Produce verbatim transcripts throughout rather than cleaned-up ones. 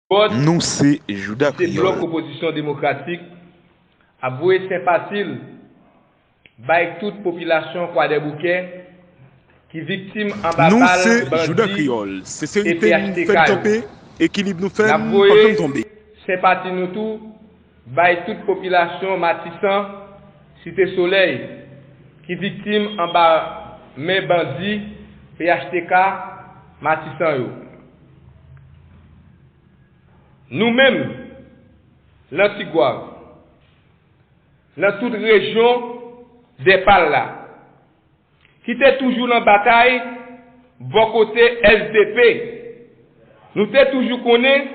Bòd, nou se Jouda Kreyòl. Blòk Opozisyon Demokratik ap voye senpati l bay tout popilasyon Kwadèboukè ki viktim anba bal bandi e P H T K yo. N ap voye senpati nou tou bay tout popilasyon Matisan, Site Solèy, ki viktim anba men bandi P H T K Matisan yo. Nou menm, nan Tigwav, nan tout rejyon Dèpal la, ki te toujou nan batay bò kote S D P, nou te toujou konnen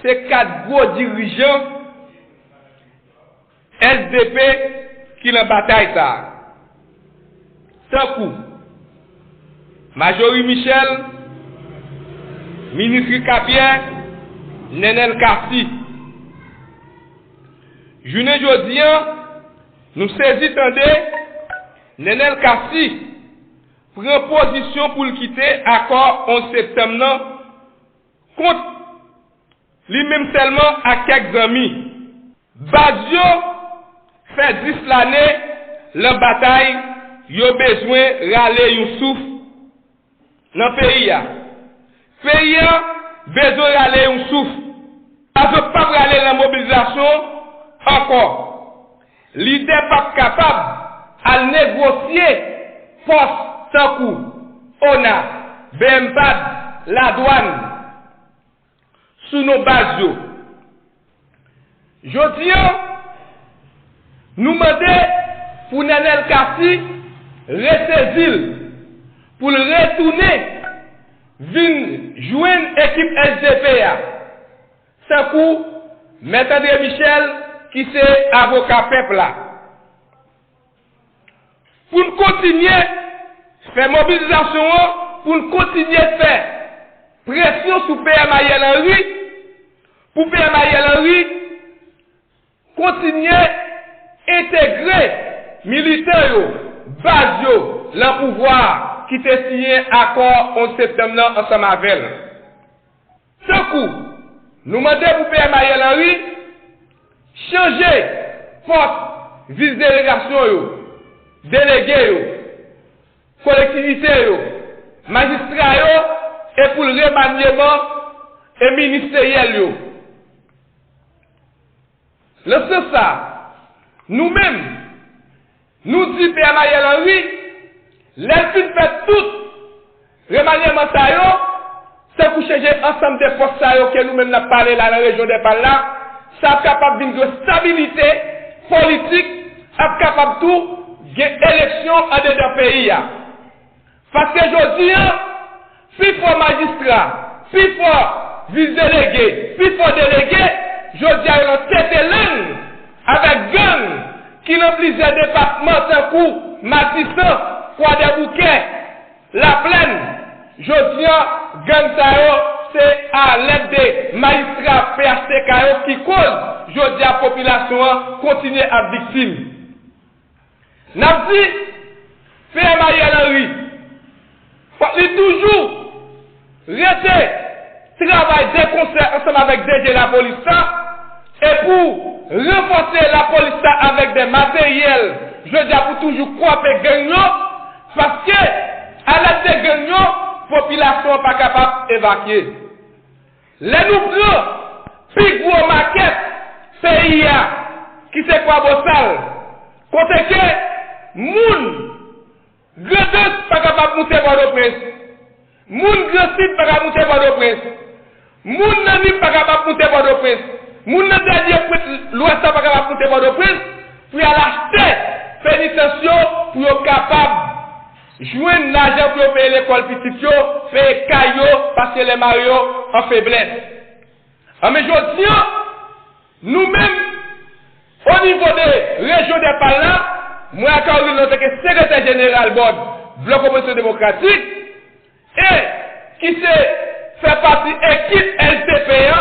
se kat gwo dirijan S D P ki nan batay sa a. Tankou Majorie Michel, Minis Ricapierre, Nenel Cassy. Jounen jodi a, nou sezi tande Nenel Cassy pran pozisyon pou l kite akò onz septanm nan kont li menm sèlman ak kèk zanmi. Baz yo fè dis lane lan batay, yo bezwen rale yon souf nan peyi a. Peyi a bezwen rale yon souf. Baz yo p ap rale lan mobilizasyon ankò. Lidè p ap kapab al negosye pòs tankou ona, BMPAD, ladwàn sou non baz yo. Jodi a, nou mande pou Nenel Cassy resezi l, pou l retounen vin jwenn ekip S D P a, tankou Mèt André Michel ki se avoka pèp la. Pou n kontinye fè mobilizasyon an, pou n kontinye fè presyon sou PM Ariel Henry, pou PM Ariel Henry kontinye entegre militan yo, baz yo, lan pouvwa a ki te siyen akò onz septanm nan ansanm avè l. Tankou nou mande pou PM Ariel Henry chanje pòs vis delegasyon yo, delege yo, kolektivite yo, majistra yo, e pou l remanye man e ministeryèl yo. Lan sans sa, nou menm, nou di PM Ariel Henry, lè l fin fè tout remanyèman sa yo, tankou chanje ansanm de pòs sa yo ke nou menm n ap pale la nan rejyon Dèpal la, sa ap kapab vin yon stabilite politik, ap kapab tou gen eleksyon andedan peyi a. Paske jodi a, pifò majistra, pifò vis delege, pifò delege, jodi a yo nan tete lang avèk gang ki nan plizyè depatman tankou Matisan, Kwadèboukè, Laplèn. Jodi a, gang sa yo se alèd de majistra P H T K yo ki koz jodi a popilasyon an kontinye ap viktim. N ap di PM Ariel Henry, fòk li toujou rete travay de konsè ansanm avèk DG lapolis la, e pou ranfòse lapolis la avèk de materyèl, jodi a pou toujou kwape gang yo, paske alèd de gang yo, popilasyon an pa kapab evakye. Lè nou pran pi gwo makèt peyi a, ki se Kwabosal, kote ke moun Grandans pa kapab moute Pòtoprens, moun Gransid pa ka moute Pòtoprens, moun nan Nip pa kapab moute Pòtoprens, moun nan dènye pwent Lwès la pa kapab moute Pòtoprens, pou y al achte penitans yo, pou yo kapab jwenn lajan pou yo peye lekòl pitit yo, peye kay yo, paske lè mare yo an feblès. Anben jodi a, nou menm, o nivo de rejyon Dèpal la, mwen ak Aril, nou antanke sekretè jeneral bòd Blòk Opozisyon Demokratik, e ki se fè pati ekip S D P a,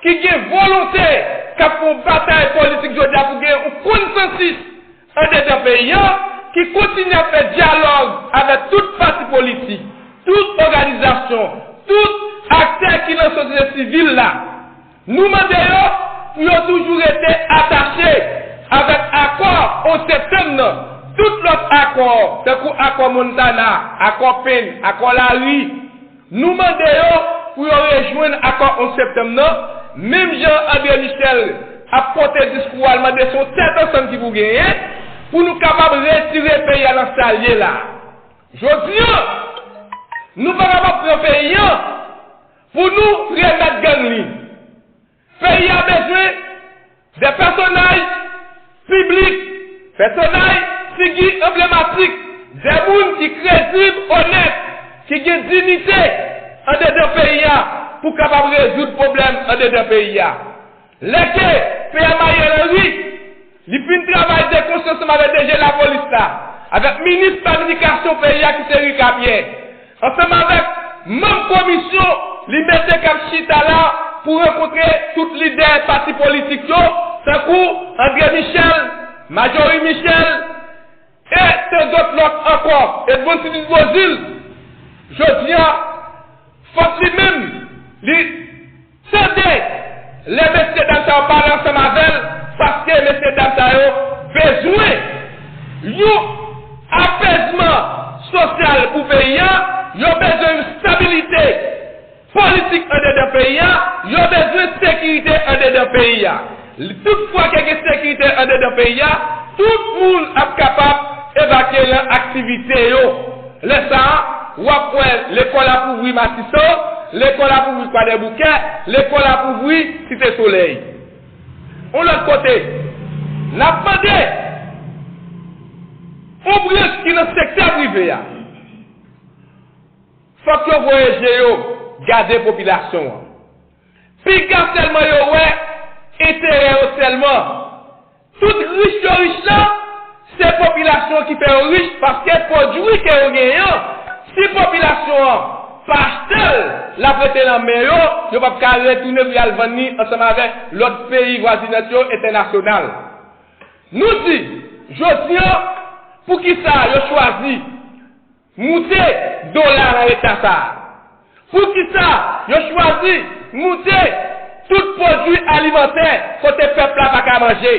ki gen volonte, k ap fè yon batay politik jodi a pou gen yon konsansis andedan peyi a, ki kontinye ap fè dyalòg avèk tout pati politik, tout òganizasyon, tout aktè ki nan sosyete sivil la, Nou mande yo pou yo toujou rete atache avèk akò onz septanm nan. Tout lòt akò, tankou akò Montana, akò Penn, akò Lari, nou mande yo pou yo rejwenn akò onz septanm nan, menm jan André Michel ap pote diskou a, l mande se yon tèt ansanm ki pou genyen, pou nou kapab retire peyi a nan sa l ye la. Jodi a, nou pa kapab pran peyi a pou nou remèt gang li. Peyi a bezwen de pèsonaj piblik, pèsonaj figi anblematik, de moun ki kredib, onèt, ki gen diyite andedan peyi a pou kapab rezoud pwoblèm andedan peyi a. Lè ke P M Ariel Henry, li fin travay de konsè ansanm avèk D G lapolis la, avèk minis planifikasyon peyi a ki se Ricard Pierre, ansanm avèk manm komisyon li mete k ap chita la pou rankontre tout lidè pati politik yo, tankou André Michel, Marjorie Michel, e tanzòt lòt ankò, Edmonde Philippe Beauzile, jodi a, fòk li menm, li tande lè mesye dam sa yo pale ansanm avè l, paske mesye dam sa yo bezwen yon apezman sosyal pou peyi a, yo bezwen yon stabilite politik andedan peyi a, yo bezwen sekirite andedan peyi a. Toutfwa ke gen sekirite andedan peyi a, tout moun ap kapab evakye nan aktivite yo. Lè sa a, w ap wè lekòl ap ouvri Matisan, lekòl ap ouvri Kwadèboukè, lekòl ap ouvri Site Solèy. Yon lòt kote, n ap mande yon branch ki nan sektè prive a, fòk yo voye je yo gade popilasyon an. Piga sèlman yo wè enterè yo sèlman. Tout rich yo rich la, se popilasyon ki fè yo rich, paske pwodui ke yo genyen an, si popilasyon an pa achte l, l ap rete nan men yo, yo p ap ka retounen pou y al vann li ansanm avèk lòt peyi vwazinant yo entènasyonal. Nou di, jodi a, poukisa yo chwazi moute dola nan eta sa a? Poukisa yo chwazi moute tout pwodui alimantè kote pèp la pa ka manje?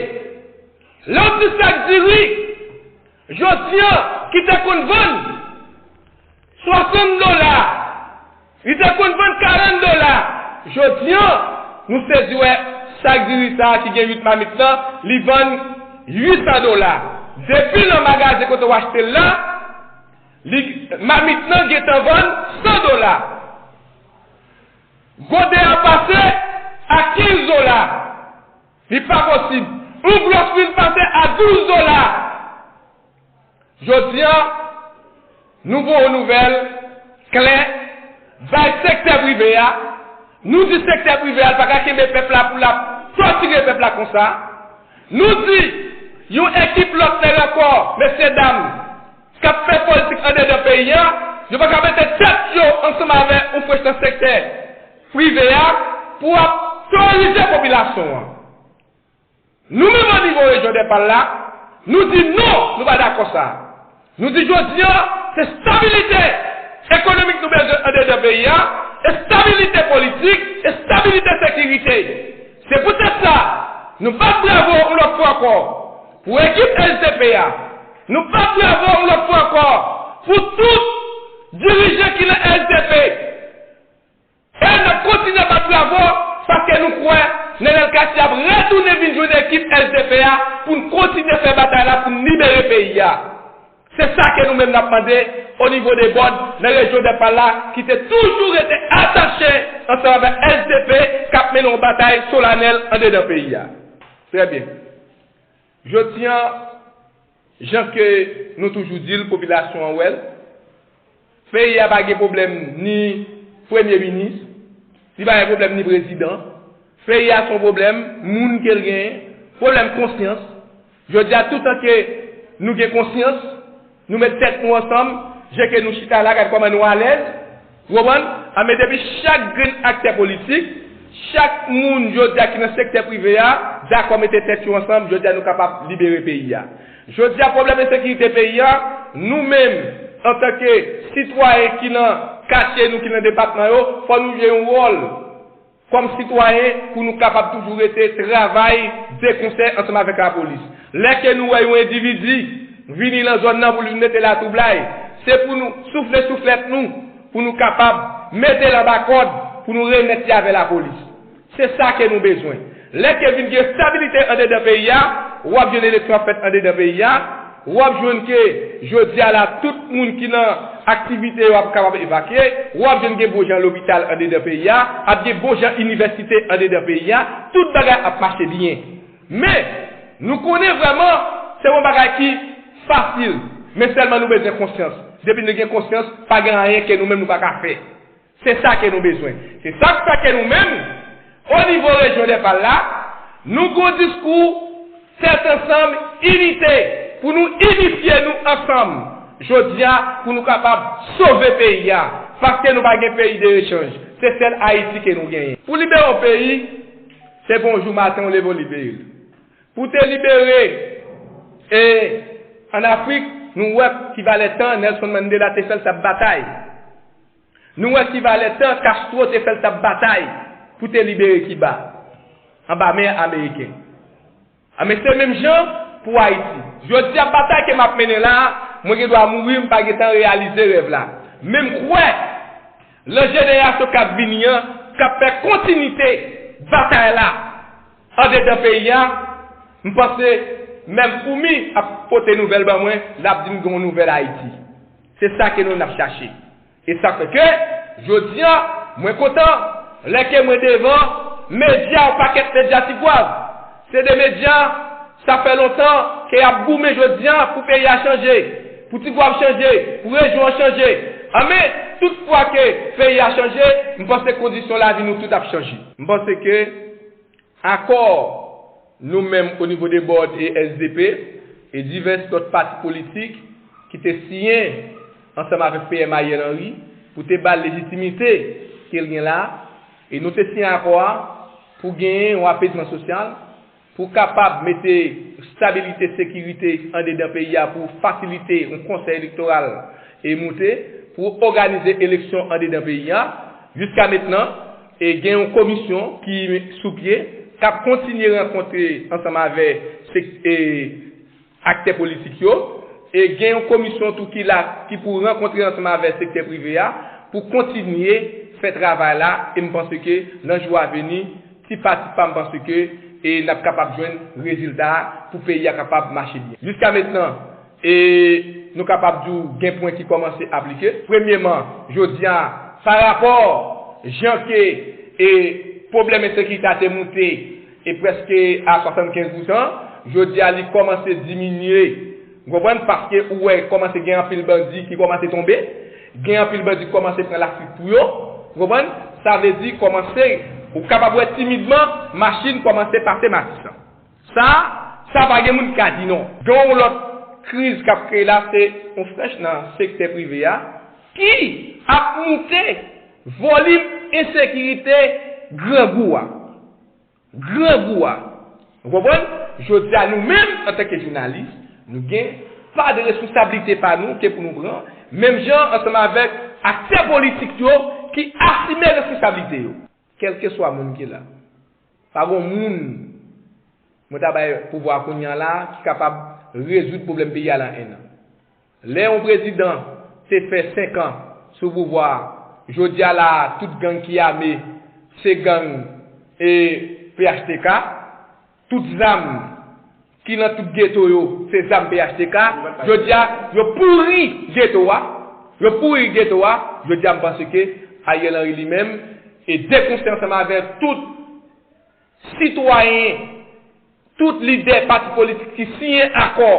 Lè w di sak diri, jodi a, ki te konn vann swasant dola, li te konn vann karant dola. Jodi a, nou sezi wè sak diri sa a ki gen uit mamit lan, li vann uit san dola. Depi nan magazen kote w achte l la, li, mamit lan gentan vann san dola. Gode a pase a kenz dola. Li pa posib. Yon glòs vin pase a douz dola. Jodi a, nou voye yon nouvèl klè bay sektè prive a. Nou di sektè prive a, l pa ka kenbe pèp la pou l ap tòtire pèp la konsa. Nou di, yon ekip lòt nèg ankò, mesye dam, k ap fè politik andedan peyi a, yo pa ka mete tèt yo ansanm avèk yon frech nan sektè prive a pou ap teworize popilasyon an. Nou menm, o nivo rejyon Dèpal la, nou di non, nou pa dakò sa. Nou di jodi a, se estabilite ekonomik nou bezwen andedan peyi a, estabilite politik, estabilite sekirite. Se poutèt sa, nou bat bravo yon lòt fwa ankò pou ekip S D P a. Nou bat bravo yon lòt fwa ankò pou tout dirijan ki nan S D P. E n ap kontinye bat bravo, paske nou kwè Nenel Cassy ap retounen vin jwenn ekip S D P a pou n kontinye fè batay la pou n libere peyi a. Se sa ke nou menm n ap mande o nivo de bòd nan rejyon Dèpal la, ki te toujou rete atache ansanm avèk S D P k ap mennen yon batay solanèl andedan peyi a. Trè byen. Jodi a, jan ke nou toujou di l, popilasyon an wè l, peyi a pa gen pwoblèm ni premye minis, li pa gen pwoblèm ni prezidan. Peyi a se yon pwoblèm moun ke l genyen, pwoblèm konsyans. Jodi a, toutan ke nou gen konsyans, nou met tèt nou ansanm, jan ke nou chita la, gad kòman nou alèz, ou konprann? A, men depi chak grenn aktè politik, chak moun jodi a ki nan sektè prive a, dakò mete tèt yo ansanm, jodi a nou kapab libere peyi a. Jodi a, pwoblèm ensekirite peyi a, nou menm, antanke sitwayen ki nan katye nou, ki nan depatman yo, fò nou jwe yon wòl. kòm sitwayen pou nou kapab toujou rete travay de konsè ansanm avèk lapolis. Lè ke nou wè yon endividi vini nan zòn nan pou l vin mete latwoublay, se pou nou soufle souflèt nou, pou nou kapab mete l anba kòd, pou nou remèt li avè lapolis. Se sa ke nou bezwen. Lè ke vin gen estabilite andedan peyi a, w ap jwenn eleksyon ap fèt andedan peyi a, w ap jwenn ke jodi a la, tout moun ki nan aktivite yo ap kapab evakye, w ap jwenn gen bon jan lopital andedan peyi a, ap gen bon jan inivèsite andedan peyi a, tout bagay ap mache byen. Men, nou konnen vrèman, se yon bagay ki fasil, men sèlman nou bezwen konsyans. Depi nou gen konsyans, pa gen anyen ke nou menm nou pa ka fè. Se sa ke nou bezwen. Se sa k fè ke nou menm, o nivo rejyon Dèpal la, nou gon diskou tèt ansanm, inite, pou nou inifye nou ansanm. Jodi a, pou nou kapab sove peyi a, paske nou pa gen peyi de rechanj. Se sèl Ayiti ke nou genyen. Pou libere yon peyi, se pa yon jou maten ou leve ou libere l. Pou te libere, e, ann Afrik, nou wè ki valè tan Nelson Mandela te fè l t ap batay. Nou wè ki valè tan Castro te fè l t ap batay pou te libere Kiba anba men ameriken. A, men se menm jan pou Ayiti. Jodi a, batay ke m ap mennen la a, mwen gen dwa mouri, m pa gentan reyalize rèv la. Men m kwè, lan jenerasyon k ap vini an, k ap fè kontinite batay la andedan peyi a, m panse menm foumi ap pote nouvèl ban mwen, l ap di m gen yon nouvèl Ayiti. Se sa ke nou n ap chache. E sa fè ke, jodi a, mwen kontan, lè ke mwen devan medya, yon pakèt medya Tigwav. Se de medya, sa fè lontan ke y ap goumen jodi a pou peyi a chanje, pou Tigwav chanje, pou rejyon an chanje. Anben, tout fwa ke peyi a chanje, m panse kondisyon lavi nou tout ap chanje. M panse ke akò nou menm o nivo de bòd e S D P e divès lòt pati politik ki te siyen ansanm avèk P M Ariel Henry pou te ba l lejitimite ke l gen la, e nou te siyen akò a pou genyen yon apezman sosyal, pou kapab mete stabilite, sekirite andedan peyi a, pou fasilite yon konsèy elektoral e moute, pou òganize eleksyon andedan peyi a. Jiska mentnan, e gen yon komisyon ki sou pye, k ap kontinye rankontre ansanm avè sek-, e, aktè politik yo, e gen yon komisyon tou ki la, ki pou rankontre ansanm avè sektè prive a, pou kontinye fè travay la, e m panse ke nan jou a vini, ti pa ti pa, m panse ke, e n ap kapab jwenn rezilta a pou peyi a kapab mache byen. Jiska mentnan, e nou kapab di w gen pwen ki kòmanse aplike. Premyeman, jodi a, pa rapò jan ke, e pwoblèm ensekirite a te moute, e prèske a swasannkenz pousan, jodi a li kòmanse diminye. Ou konprann? Paske ou wè kòmanse gen anpil bandi ki kòmanse tonbe, gen anpil bandi ki kòmanse pran lafwit pou yo. Ou konprann? Sa vle di kòmanse, ou kapab wè timidman, machin kòmanse pase Matisan. Sa, sa pa gen moun ki ka di non. Gen yon lòt kriz k ap kreye la, se yon frèch nan sektè prive a ki ap moute volim ensekirite grangou a. Grangou a. Ou konprann? Jodi a, nou menm, antanke jounalis, nou gen pa de responsablite pa nou ke pou nou pran, menm jan ansanm avèk aktè politik yo ki asime responsablite yo. Kèlkeswa moun ki la, pa gon moun mwen ta bay pouvwa a kounye a la ki kapab rezoud pwoblèm peyi a lan enn an. Lè yon prezidan te fè senk an sou pouvwa a, jodi a la a, tout gang ki ame, se gang e P H T K, tout zam ki nan tout geto yo, se zam P H T K, jodi a, yo pouri geto a, yo pouri geto a, jodi a, m panse ke Ariel Henry li menm, e de konsè ansanm avè tout sitwayen, tout lidè pati politik ki siyen akò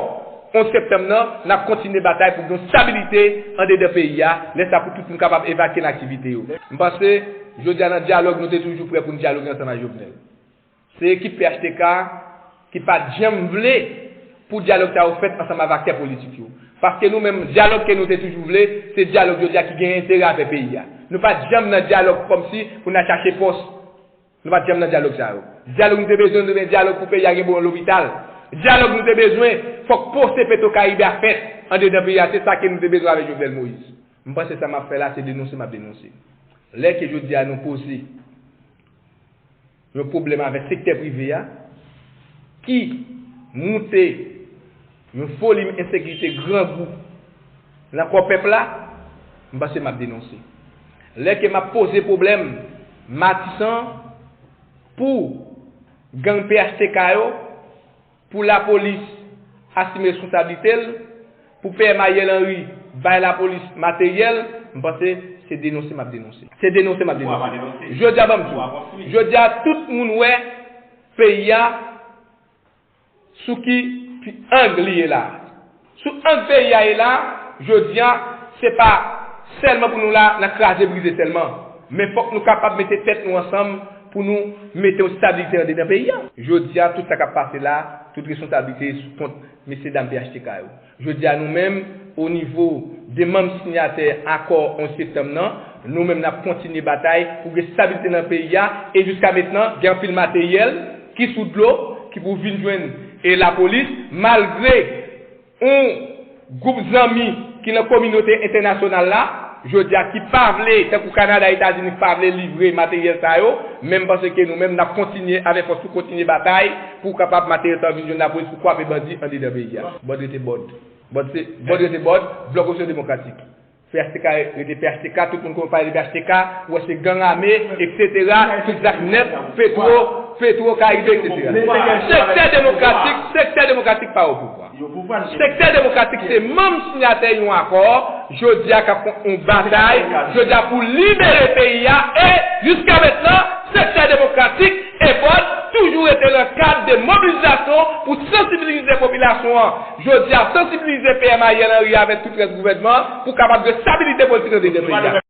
onz septanm nan, n ap kontinye batay pou gen stabilite andedan peyi a, lè sa pou tout moun kapab evakye nan aktivite yo. M panse, jodi a nan dyalòg, nou te toujou prè pou n dyaloge ansanm ak Jovenel. Se ekip P H T K ki pa t janm vle pou dyalòg sa yo fèt ansanm avèk aktè politik yo. Paske nou menm, dyalòg ke nou te toujou vle, se dyalòg jodi a ki gen enterè avè peyi a. Nou pa t janm nan dyalòg kòmsi pou n al chache pòs. Nou pa t janm nan dyalòg sa yo. Dyalòg nou te bezwen, nou te bezwen dyalòg pou peyi a gen bon lopital. Dyalòg nou te bezwen, fòk pwosè Petwokaribe a fèt andedan peyi a. Se sa ke nou te bezwen avèk Jovenel Moïse. M panse sa m ap fè la, se denonse m ap denonse. Lè ke jodi a nou poze yon pwoblèm avèk sektè prive a, ki moute yon volim ensekirite grangou nan kò pèp la, m panse m ap denonse. Lè ke m ap poze pwoblèm Matisan pou gang P H T K yo, pou lapolis asime responsablite l, pou P M Ariel Henry bay lapolis materyèl, m panse se denonse m ap denonse. Se denonse m ap denonse. Jodi a, ban m di w, jodi a, tout moun wè peyi a sou ki, ki ang li ye la. Sou ang peyi a ye la, jodi a, se pa sèlman pou nou la nan kraze brize sèlman. Men fòk nou kapab mete tèt nou ansanm pou nou mete yon stabilite andedan peyi a. Jodi a, tout sa k ap pase la, tout responsablite sou kont mesye dam P H T K yo. Jodi a, nou menm, o nivo de manm siyatè akò onz septanm nan, nou menm n ap kontinye batay pou gen stabilite nan peyi a, e jiska mentnan, gen anpil materyèl ki sou dlo, ki pou vin jwenn e lapolis, malgre yon gwoup zanmi ki nan kominote entènasyonal la, jodi a ki pa vle, tankou Kanada, Etazini, pa vle livre materyèl sa yo, men m panse ke nou menm n ap kontinye avèk fòs pou kontinye batay pou kapab materyèl sa yo vin jwenn lapolis pou kwape bandi andedan peyi a. Bòd rete bòd. Bòd se, bòd rete bòd, Blòk Opsyon Demokratik. P H T K rete P H T K, tout moun konn pale de P H T K, ou wè se gang ame, et cetera, tout zak nèt, Petwo, Petwo Karibe, et cetera. Sektè demokratik, sektè demokratik pa o pouvwa. Sektè demokratik se manm siyatè yon akò, jodi a k ap fè yon batay, jodi a pou libere peyi a, e jiska mentnan, sektè demokratik e bòd toujou rete nan kad de mobilizasyon pou sansibilize popilasyon an. Jodi a, sansibilize P M Ariel Henry avèk tout rès gouvènman pou kapab gen stabilite politik nan peyi a.